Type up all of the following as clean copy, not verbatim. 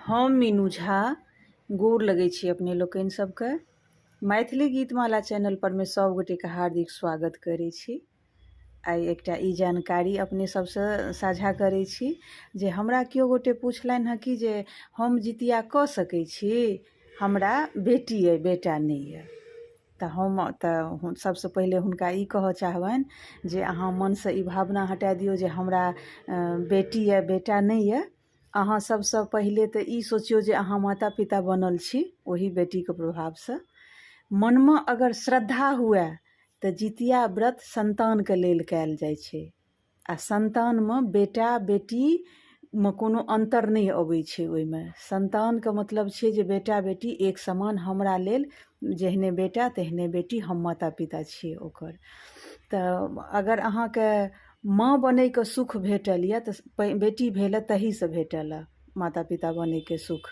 हम मीनू झा गोर लगै छी अपने लोकनि सबके। मैथिली गीतमाला चैनल पर मे सब गोटेके हार्दिक स्वागत करै छी। आइ एकटा ई जानकारी अपने सबसँ साझा करै छी जे हमरा केओ गोटे पुछलनि हँ कि जे हम जितिया कऽ सकै छी, हमरा बेटी अइ बेटा नहि अइ। तऽ हम तऽ सबसँ पहिले हुनका ई कहऽ चाहबनि जे अहाँ मनसँ ई भावना हटा दियौ जे हमरा बेटी अइ बेटा नहि अइ। अहाँ सबसँ पहिले तऽ ई सोचियौ जे अहाँ माता पिता बनल छी ओहि बेटीके प्रभावसँ। मनमे अगर श्रद्धा हुए तऽ जितिया व्रत सन्तानके लेल कयल जाइ छै आ सन्तानमे बेटा बेटीमे कोनो अन्तर नहि अबै छै ओहिमे। सन्तानके मतलब छियै जे बेटा बेटी एक समान हमरा लेल जेहने बेटा तेहने बेटी, हम माता पिता छियै ओकर। तऽ अगर अहाँके माँ बनैके सुख भेटल यऽ तऽ बेटी भेल तहीसँ भेटल हँ माता पिता बनैके सुख,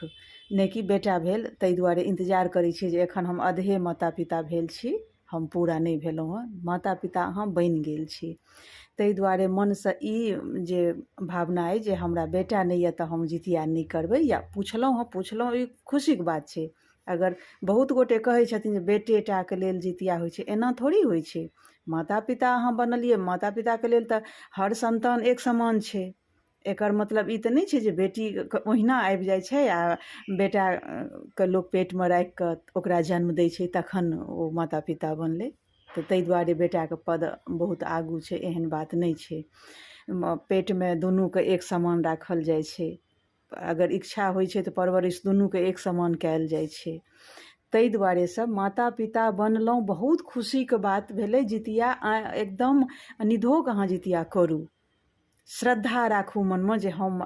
नहि कि बेटा भेल ताहि दुआरे इन्तजार करै छियै जे एखन हम अधे माता पिता भेल छी, हम पूरा नहि भेलहुँ हँ। माता पिता अहाँ बनि गेल छी। ताहि दुआरे मनसँ ई जे भावना अइ जे हमरा बेटा नहि यऽ तऽ हम जितिया नहि करबै, या पुछलहुँ हँ, पुछलहुँ ई खुशीके बात छै। अगर बहुत गोटे कहै छथिन जे बेटे टाके लेल जितिया होइ छै, एना थोड़ी होइ छै। माता पिता अहाँ बनलियै, माता पिताके लेल तऽ हर सन्तान एक समान छै। एकर मतलब ई तऽ नहि छै जे बेटी ओहिना आबि जाइ छै आ बेटाके लोक पेटमे राखि कऽ ओकरा जन्म दै छै तखन ओ माता पिता बनलै, तऽ ताहि दुआरे बेटाके पद बहुत आगू छै, एहन बात नहि छै। पेटमे दुनूके एक समान राखल जाइ छै। अगर इच्छा होइ छै तऽ परवरिश दुनूके एक समान कयल जाइ छै। ताहि दुआरेसँ माता पिता बनलहुँ बहुत खुशीके बात भेलै। जितिया एकदम निधोक अहाँ जितिया करू, श्रद्धा राखू मनमे जे हम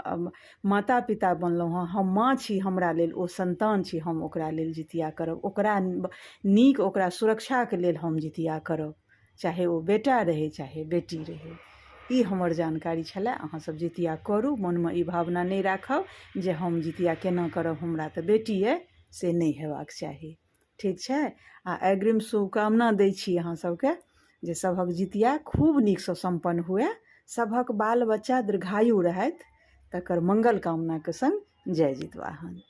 माता पिता बनलहुँ हँ, हम माँ छी, हमरा लेल ओ सन्तान छी, हम ओकरा लेल जितिया करब, ओकरा नीक ओकरा सुरक्षाके लेल हम जितिया करब, चाहे ओ बेटा रहै चाहे बेटी रहै। ई हमर जानकारी छलए। अहाँ सब जितिया करू, मनमे ई भावना नहि राखब जे हम जितिया केना करब, हमरा तऽ बेटी अइ, से नहि हेबाक चाही। ठीक छै? आ अग्रिम शुभकामना दै छी अहाँ सबके जे सभक जितिया खूब नीकसँ सम्पन्न हुए, सभक बाल बच्चा दीर्घायु रहथि, तकर मंगल कामनाके संग जय जितवाहन।